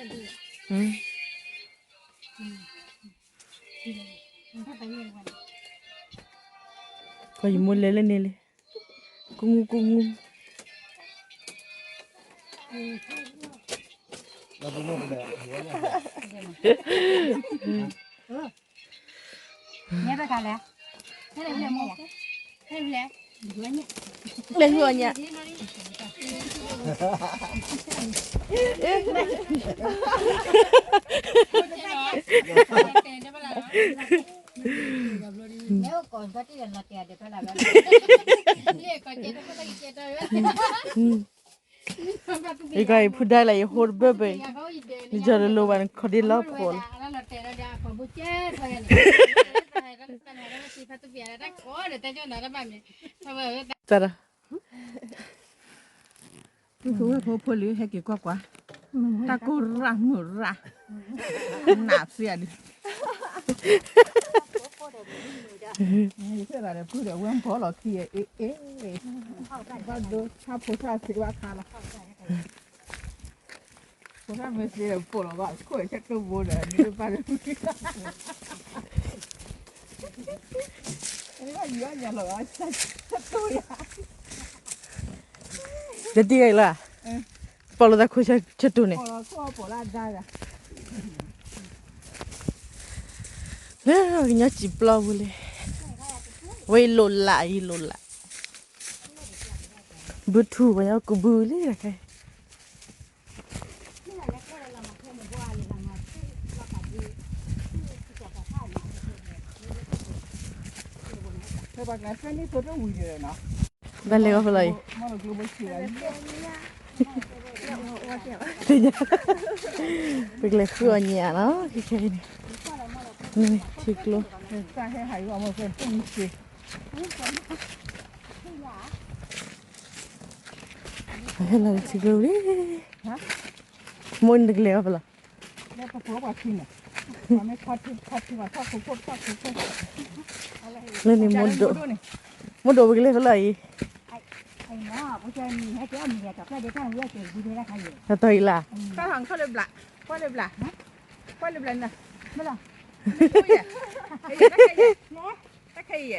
ကီၢ်ယမိၢ်လဲၤလၢန့ၣ်လံ, ကူမူကူမူ. လဲၤဂီၢ်ညါ. ယကဖုဒၣ်လၢယဟိတဘၢၣ်ဘၢၣ်, နကၠီတလိၤဘၣ် နခီဒ့လီၤဖိလီၤ. တၢ်ဒီး ဖိဖိလံ ဟဲက့ၤကွၢ်ကွၢ်, တၢ်ကိၢ်ရၢ်မုာ်ရၢ်, နးသ့ဒုး, ယဖဲဘၣ်ဒီး ဖုဒီးဝဲဖီလီၤခံ, အ့ၣ်အ့ၣ်, ဘၣ်ဒိဆါဖိဆါသ့ဘၣ်ခါလီၤ. ဖိဆါမ့ၢ်သ့ဒီး ပိာ်လီၤဘၣ်ခိၣ်ဆၢတိၢ်ဘိဒီး နတပၢ်ဒီး ဘၣ်ယူၤအီၣ်ညါလီၤ ဆၢတိၢ်ယၤ, တတံၢ်ဂၤလီၤ, ပိာ်လီၤသးခိၣ်ဆၢတိၢ်န့ၣ်, လၢကညီစံာ်ပျီပူၤလံ, ဝဲယလိာ်လး ယလိာ်လး, ဘုထူၣ်ဝဲယကဘုလံခဲ ဘၣ်လဲၤဂီၢ်ဖဲလီၤအံၤ, ပကလဲၤဃုအီၣ်ညၣ်နီၤ ခဲခဲအံၤန့ၣ်, ထံကျိ ဟဲလီၤထံကျိလံ, မိၢ်န့ၣ်တကလဲၤအီၤဖဲလီၤ, လၢန့ၣ် မိၢ်ဒိၣ်ပကလဲၤဖဲလီၤအံၤ, တၢ်တီၢ်အံၤလၢ, ကွၢ်လၢဘျး, ကွၢ်လၢဘျး, ကွၢ်လၢဘျးနၤ, တၢ်ခဲအံၤယဲ,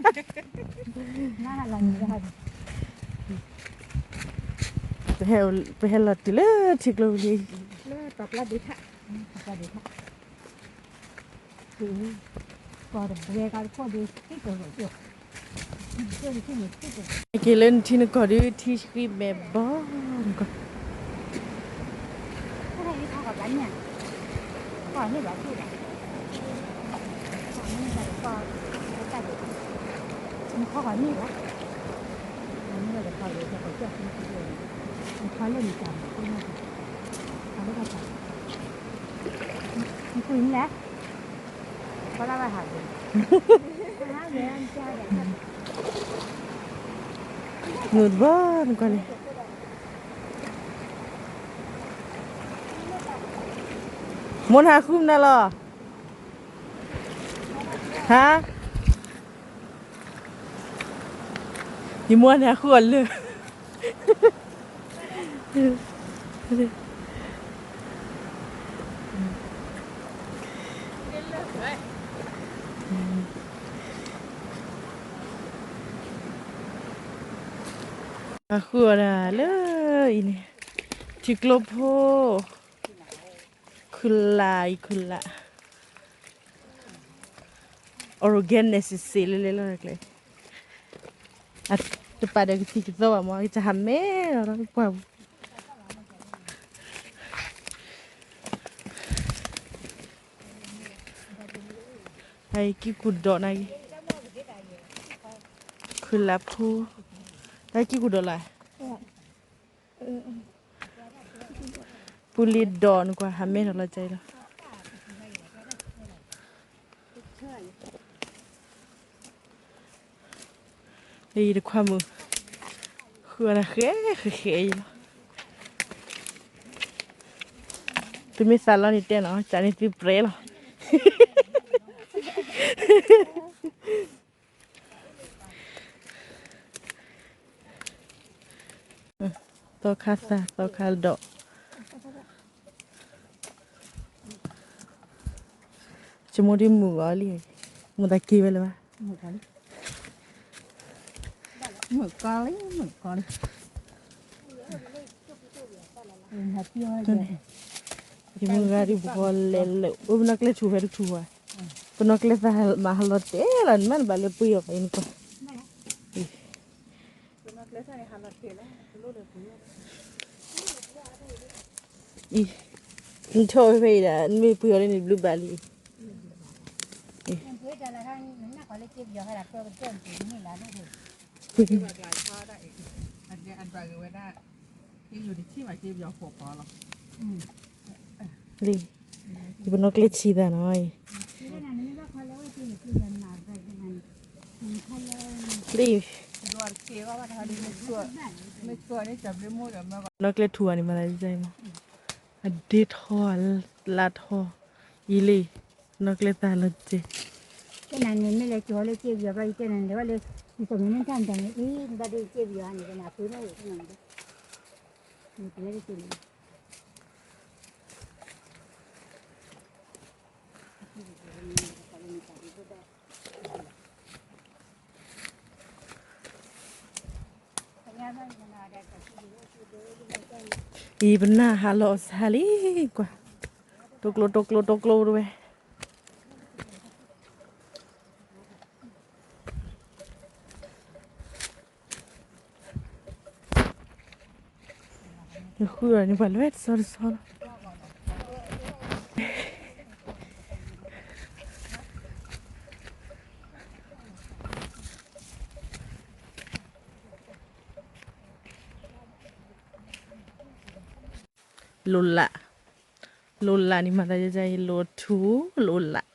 တၢ်ခဲအံၤယဲ, ပဟဲလီၤတုၤလၢထံကျိလံ, လၢတၢ်ပျၢ်ဒ့ထၣ်, တၢ်ပျၢ်ဒ့ထၣ် ကီၢ်တဘဲကီၢ်တခိၣ်ဒီး ထံကီၢ်, က့ၤလၢနထံနကီၢ်ဒုး ထံဃံမဲာ်ဘီနကီၢ်, နကွၢ်လၢနကၢ်, နကွၢ်လၢနကၢ်, နကွၢ်လၢဘၣ်ဟးဂီၤ, မုာ်တဘီနကွၢ်န့ၣ်, မိၢ်နဟးဃုမနုၤလီၤ, ဟါ ယမိၢ်န့ၣ်ဟးဃုအီၤလၢာ်, ဟးဃုအီၤဒၣ်လၢအံၤန့ၣ်, ထံကျိဖိ, ခုလးအံၤ ခုလး organic စ့ၢ်စ့ၢ်လၢလဲၤလီၤကျဲ, အတပာ်ဒီးကသံၣ်ကသီဘၣ်မး ကစၢ်ဟးမဲလီၤပှၢ်ပူၤ, အကံၢ်ကူၣ်ဒိးနၤ, ခုလးဖိ, တၢ်ကံၢ်ကူၣ်ဒိးလၢ ပူလံဒိးနကွၢ် ဟးမဲထီၣ်လီၤကၢ်အံၤလီၤ, လၢယတခွါမုၣ်, ဃုအီၤနၤဃဲဃဲဃဲအံၤလီၤ, သုမ့ၢ်သးလီန့ၣ်တဲနီၤ ကၢ်န့ၣ်သုပြဲလီၤ, သီခါသၣ် သီခါဒိး, ဆိကမိၣ်ဒ်မုာ်ဂီၤလံ, မ့ၢ်သးက့ၤဝဲလၢၤဘၣ်. ယမုၢ်ဂၤဒ်ပကီၢ်လဲၤလၢ အိၣ်ပနီၣ်ကျဲထူဖဲတထူဝဲ, ပနီၣ်ကျဲသၣ်မၤဟးလီၤတဲာ်လီၤ နမ့ၢ်နဘၣ်လၢပှ့ၤအီၤဖဲအံၤနကွၢ်. အံၤ, နထီၣ်ဝဲဖဲအံၤဒၣ် နမ့ၢ်ပှ့ၤအီၤလၢန့ၣ်ဘျုးဘၣ်လံ. လံ, ယပနီၣ်ကျဲထံသၣ်နီၤအံၤ, လံ, နီၣ်ကျဲထူဂၤန့ၣ်မၤသးဒ်အံၤမး, အဒ့ထီၣ်, အလါထီၣ်, အံၤလံ, နီၣ်ကျဲသၣ်လီၤတဲာ်. ကဲနၤန့ၣ် မ့ၢ်လဲၤကၠီၤလၢက့ပယီၤဘၣ် ယတဲနၤန့ၣ် လဲၤဝဲလၢ ယသးမုၢ်န့ၣ်တၢ်မတၤန့ၣ် အံၤ နဘၣ်ဒ်က့ပယီၤန့ၣ် ကနၤပှ့ၤမ့ၢ်ဝဲတနီၤန့ၣ်, နပှ့ၤလၢက့န့ၣ် အံၤပနၢ်ဟးလီၤအီၣ်စၢ်လံကွၢ်, တိကျိတိကျိတိကျိတဝဲ, ဃုအီၤန့ၣ် ပှၤလဲၤတဆီတဆီလီၤ. လိၤလး, လိၤလးန့ၣ်မၤသးဒ်အံၤ လိၤထူ, လိၤလး.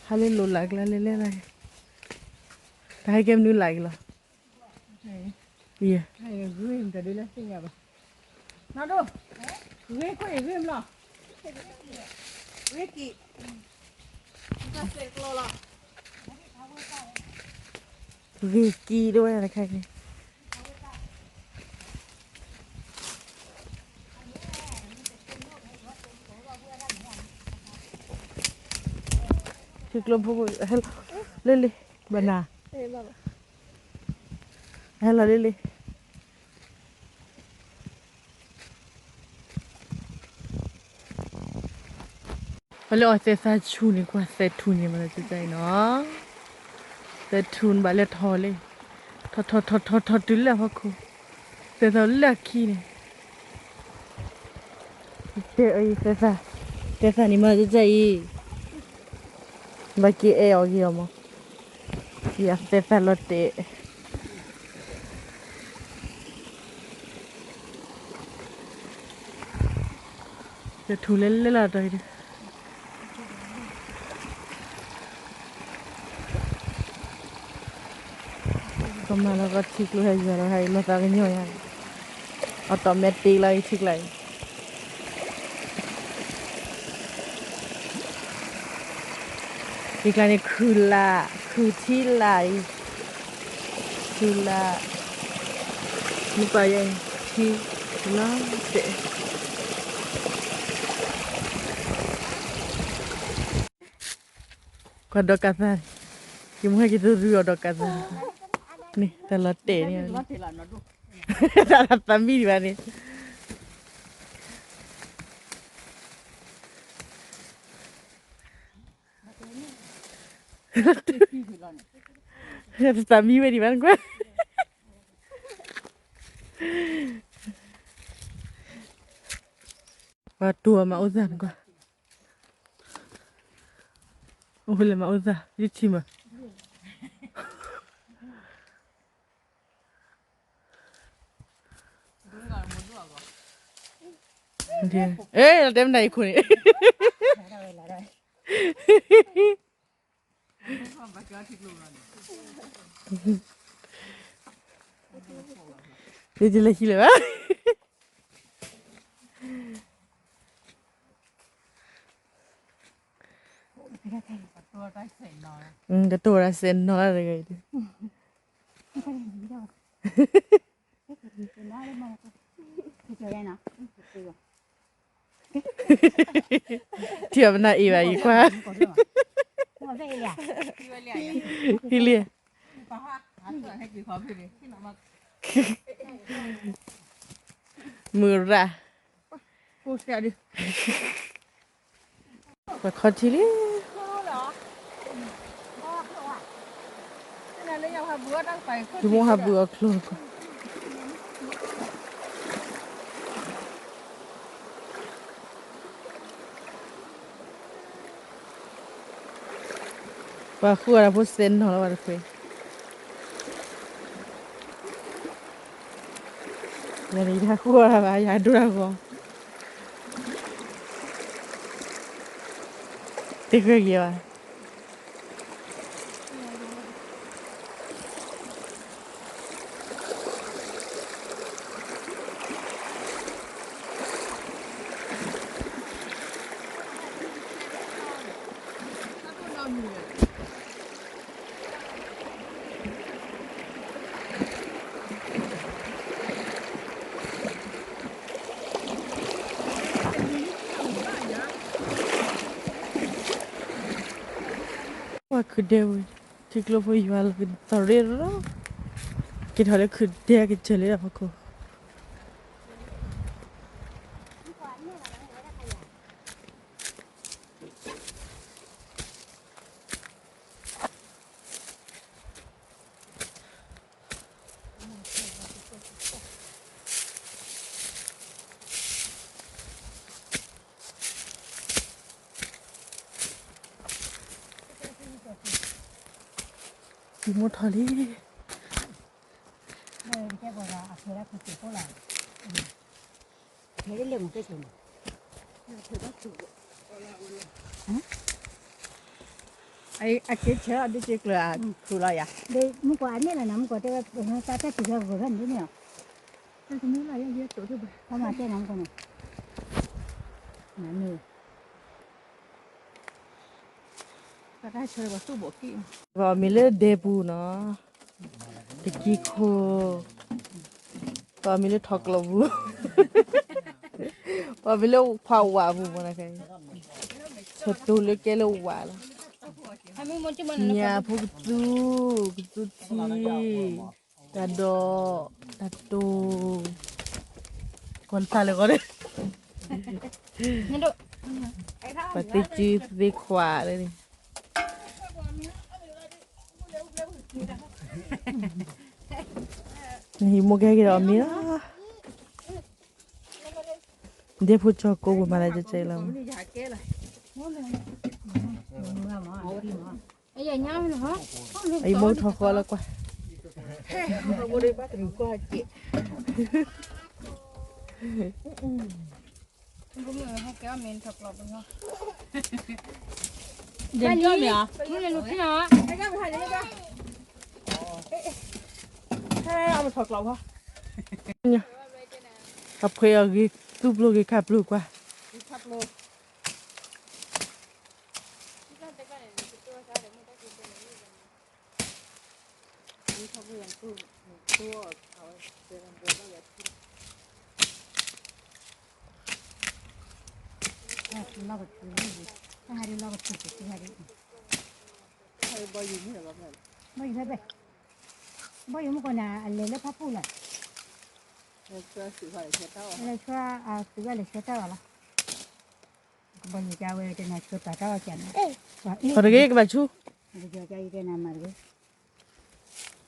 ဟဲလၢလိၤလးကျါလဲၤလဲၤလီၤ, တဟဲကဲမနုၤလးက့ၤလီၤ. ဂ့ၤကံတဝဲတခါက့ၤ ထံကျိဖိ ဟဲလီၤလၢလံ ဘၣ်နၤ ဟဲလီၤလၢလံ ပှၤလၢအီၣ်သဲးသးဆူၣ်န့ၣ် ကွၢ်သဲးထူန့ၣ် မၤသးဒ်အံၤနီၤ, သဲးထူန့ၣ်ဘၣ်လဲၤထီၣ်လံ, ထီၣ်ထီၣ်ထီၣ်ထီၣ်ထီၣ်တုၤလၢအဖီခိၣ်, သဲးထီၣ်လၢအခံန့ၣ်, တဲအံၤသဲးသး, သဲးသးန့ၣ်မၤသးဒ်အံၤ, ဘၣ်က့ၤအဲၣ်အီၤဂ့ၤအီၤမး, ယသဲးသးလီၤတဲာ် ယထူၣ်လဲၤလဲၤလီၤတၢ်အံၤ, ကမၤလီၤကီထံကျိဟဲယၤလီၤဟဲအံၤ လီၤသးကညီၤယၤ, automaticလီၤအံၤထံကျါအံၤ, ထံကျါန့ၣ်ခုၣ်လၢ်, ခုၣ်ထံလၢ်အံၤ, ခုၣ်လၢ်, မ့ၢ်ပာ်ယဲအံၤ ထံလီၤတဲာ် ကွၢ်ဒီးကးသးန့ၣ်, ယမ့ၢ်ဟဲက့ၤသုရုအီၤဒီးကးသးန့ၣ်, တၢ်လီၤတဲာ်န့ၣ်, တၢ်သးမံဒံးဘၣ်န့ၣ်, တၢ်သးမံဝဲဒံးဘၣ်နကွၢ်, ပှၤတူၢ်အမၤအိၣ်သၣ်နကွၢ်, အိၣ်ဖဲလဲၣ်မၤအိၣ်သၣ် ယထံၣ်မး အဲ တဲမနၤယခိၣ်န့ၣ် ယလဲၤဟံးလၢၤဘၣ် ကတိၤတၢ်စဲးနီၤတဂၤအံၤ, ထံၣ်အီၤပနၢ်အံၤဘၣ်ယကွၢ်, ဟံးလံ, မုၢ်ရၣ် ပှၤခီထံလံ, ယမိၢ်ဟးဘုးအီၣ်ချိၣ်, ပှၤဃုအီၣ်တၢ်ဖိစဲးနီၤလီၤဝဲတခွဲး, ယၤန့ၣ်ယတၢ်ဃုအီၣ်တၢ်ဘၣ် ယၤဒိတၢ်ဂီၤ, တဃဲက့ၤဘၣ် ပှၤခုးဒဲဝဲ, ထံကျိဖိယွၤလီၤကသီၣ်ရ့ၣ်ရီ, က့ၤထီၣ်လၢခုးဒဲကစၢၢ်လၢတၢ်ဖီခိၣ် ယမိၢ်ထီၣ်လံ, အက့ၤဆၢအီၤဒ်စ့ကျၢၤအခုၣ်လီၤယၤ, မုၢ်ကွၢ်အန့ၣ်လီၤနၤ မုၢ်ကွၢ်တဲဝဲ တၢ်တံၢ်ဃာ်ဂီၤဖဲန့ၣ်န့ၣ်လီၤ, တမ့ၢ်လၢယဲယဲတိာ်ဒိၣ်ဘၣ်, ပှၤမၤတဲနၤမုၢ်ကွၢ်န့ၣ်, နမ့ၢ် ပှၤမံၤလၢဒဲပူၤနီၤ, တကံခိၣ်, ပှၤမံၤလၢထီၣ်ကျိးပူၤ, ပှၤမံၤလၢခွါဝးပူၤမ့ၢ်နၤ, ဆၢတိၢ်လၢကဲလၢဝးလီၤ, ညၣ်ဖိကသူ, ကသူထံ, တၢ်ဒိး, တၢ်တိၢ်, ကီၢ်တၢ်လၢဂီၤန့ၣ်, ပှၤသ့ၣ်စုသ့ၣ်ခွါလၢန့ၣ် နဟံးမိၢ်ကဟဲက့ၤဒီးအီၣ်မ့ၤလီၤ, ဒဲဖိကၠီကိးပူၤမၤလၢကဲကဲလီၤ, အံၤမိၢ်ထီၣ်ဃီလၢကွၢ်, အဖှဲအီၤဂ့ၤ သူၣ်ပျိၢ်ဂ့ၤခါပျိၢ်ကွၢ်, ဘီယူၤမုၢ်ကီၢ်န့ၣ် အလဲၤလၢဖးဖူလီၤ, လဲၤဆှၢအသုးဘၣ်လဲၤဆှၢတၢ်ဘၣ်လီၤ, ကဘီယူၤကဝဲတနၤဆှၢပာ်တၢ်အီၣ်ကၢ်န့ၣ်, ပှၤအ့ၣ်တဂ့ၤကဘၣ်ဆူ, ကယီကယီတနၤမၤတဂ့ၤ,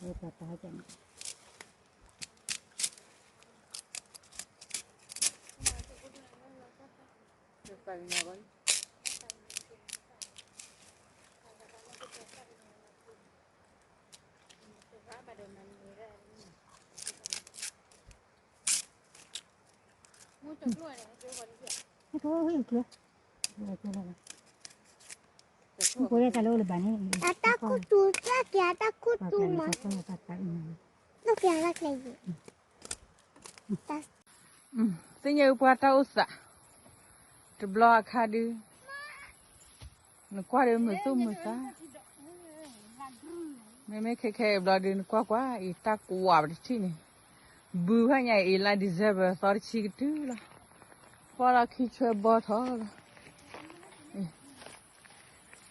ဝဲပာ်တၢ်အီၣ်ကၢ်န့ၣ် အတၢ်ခူသူၣ်ကဲကဲ အတၢ်ခူသူၣ်မး, တၢ်ကဲအတၢ်ကျဲယဲ, သ့ၣ်ညါအုပှၤတၢ်အိၣ်သး, တဘျီအခါဒုး, နကွၢ်ဒီးမုာ်သူၣ်မုာ်သး, မ့မ့ၢ်ခဲခဲအံၤဘျီဒီး နကွၢ်ကွၢ်အံၤ တၢ်ကွၢ်ပတထံၣ်န့ၣ်, ဘုဖဲညါအံၤ လါ December သီတဆံကတုၤလီၤ, ကွၢ်လီၤခံဆွဲဘီထီၣ်လီၤ,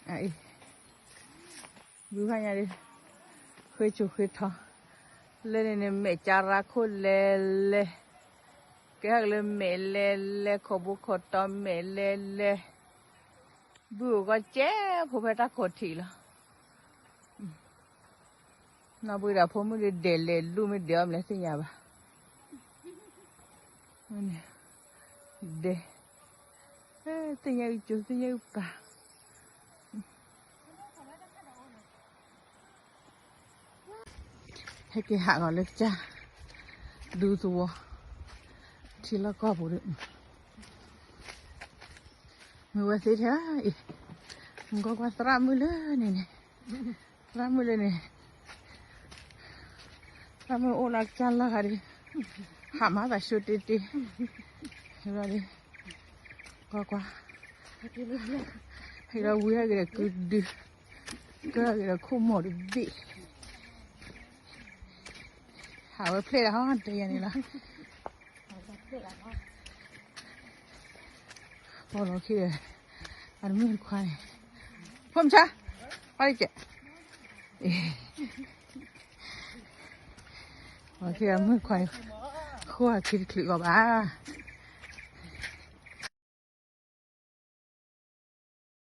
အံၤ ဘုဖဲညါဒီး ဃ့ဆိဃ့ထီ, လၢန့ၣ်န့ၣ် မဲာ်ကရၢခိၣ်လဲၤလဲၤ, ကဲဟဲက့ၤလၢမဲာ်လဲၤလဲၤ ခိၣ်ဘိခိၣ်တီမဲာ်လဲၤလဲၤ, ဘုအိၣ်ကီကဲဖိဖဲတၢ်ခိၣ်ထံးလီၤ, နီၢ်ဘှံးဒီးဖိမုၣ်ဒီး ဒဲးလဲၤလူၤမ့ၢ်ဒဲးအီၤမလဲၣ်သ့ၣ်ညါဘၣ်, ဒဲး, သ့ၣ်ညါအုၣ်ကၠိ သ့ၣ်ညါအုၣ်ပၢ် ဟဲက့ၤဟးဂီၤလၢကစၢ် ဒူသဝီ ထံလီၢ်ကီၢ်ပူၤဒီး မုာ်ဝဲသ့ထဲအံၤ, ကွၢ်ကွၢ်သရၣ်မုၣ်လၢန့ၣ်န့ၣ်, သရၣ်မုၣ်လၢန့ၣ်, သရၣ်မုၣ်အိၣ်လၢကစၢ်လီၢ်ဂၤဒီး ဟးမၤသးဆိတ့တ့, ဟဲဒီး ကွၢ်ကွၢ်, ဟဲဒီးဝံဟဲက့ၤဒီးကုဒု, ကဟဲက့ၤဒီးခိၣ်မိၢ်တဘ့ၣ်, ဟးဝဲဖျဲၣ်ဒီးဟီတဲယၤန့ၣ်လီၤ, ပီၣ်လီၤခံဒီး အတမုၣ်တခွါန့ၣ်, ဖိမုၣ်ဆါ, ပၢ်လံကဲ, ပီၣ်လီၤခံဒီးမုၣ်ခွါန့ၣ်, ဃိဟးခံတချုးဂီၤဘၣ်,